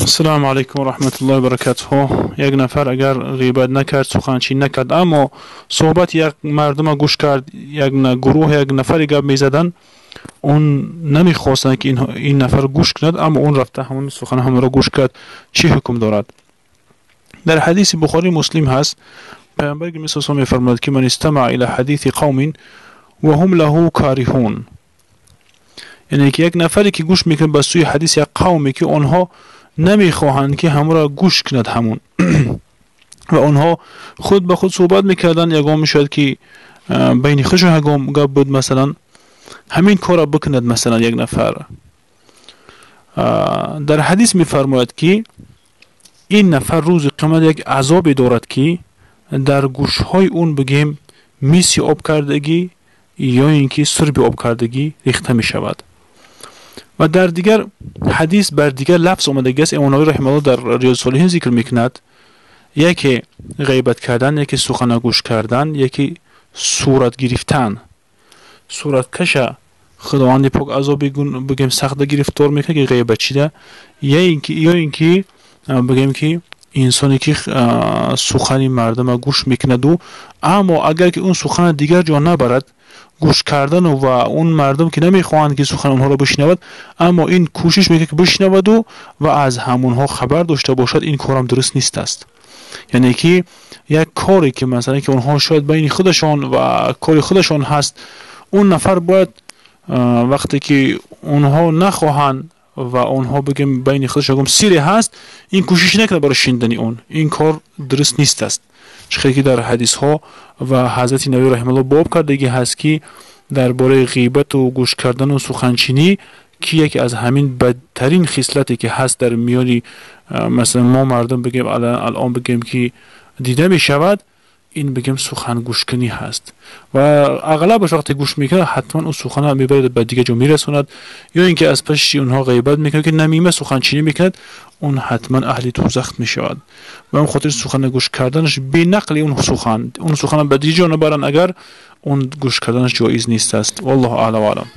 Ассалому алайкум ва раҳматуллоҳи ва баракатуҳ. Як нафар агар ғийбат накард, суханчӣ накард, аммо суҳбати як мардума гӯш кард, як гурӯҳ, як нафаре гап мезаданд, он намехостанд ки ин нафар гӯш кунад, аммо он рафта ҳамон сухан ҳамонро гӯш кард, чӣ ҳукм дорад? Дар ҳадиси Бухорӣ Муслим ҳаст, паёмбар гиромӣ саллаллоҳу алайҳи ва саллам мефармояд ки ман истамаъа ила ҳадиси қавмин ва ҳум лаҳу кариҳун, яъне ки як нафаре ки гӯш мекунад ба сӯи ҳадиси як қавме ки онҳо намехоҳанд ки ҳамонро гӯш кунад ҳамон ва онҳо худ ба худ суҳбат мекарданд, ягон мешояд ки байни худшон ягон гап буд, масалан ҳамин корро бикунад, масалан як нафар. Дар ҳадис мефармояд ки ин нафар рӯзи қиёмат як азобе дорад ки дар гӯшҳои он бигем миси об кардагӣ ё ин ки сурби об кардагӣ рехта мешавад. Ва дар дигар ҳадис бар дигар лафз омадагӣ аст, Имом Нававӣ раҳимаҳуллоҳ дар Риёз солиҳин зикр мекунад, яке ғайбат кардан, яке сухана гӯш кардан, яке сурат гирифтан. Сураткаша Худованди пок азоби бигем сахта гирифтор мекунад ки ғайбат чида, ё ин ки бигем ки инсоне ки сухани мардума гӯш мекунаду, аммо агар ки он сухана дигар ҷо набарад, гӯш кардану ва он мардум ки намехоҳанд ки сухан онҳоро бишнавад, аммо ин кӯшиш мекунад ки бишнаваду ва аз ҳамонҳо хабар дошта бошад, ин корам дуруст нест аст. Яъне ки як коре ки масалан ки онҳо шояд байни худашон ва кори худашон ҳаст, он нафар бояд вақте ки онҳо нахоҳанд ва онҳо бигем байни худашон ягон сире ҳаст, ин кӯшиш накунад барои шинидани он. Ин кор дуруст нест аст. Чӣ хеле ки дар ҳадисҳо ва ҳазрати Нававӣ раҳимаҳуллоҳ боб кардагӣ ҳаст ки дар бораи ғийбату гӯш кардану суханчинӣ ки яке аз ҳамин бадтарин хислате ки ҳаст дар миёни масалан мо мардум бигем алон бигем ки дида мешавад, ин бигем сухангӯшкунӣ ҳаст. Ва ағлабаш вақте гӯш мекунад, ҳатман ӯ сухана мебарад ба дигар ҷо мерасонад, ё ин ки аз паши онҳо ғайбат мекунад, ки намима суханчинӣ мекунад, он ҳатман аҳли дӯзах мешавад. Ба он хотир сухана гӯш карданаш бе нақли он сухан, он сухана ба дигар ҷо набаранд, агар он гӯш карданаш ҷоиз нест аст. Валлоҳу аълам ва аълам.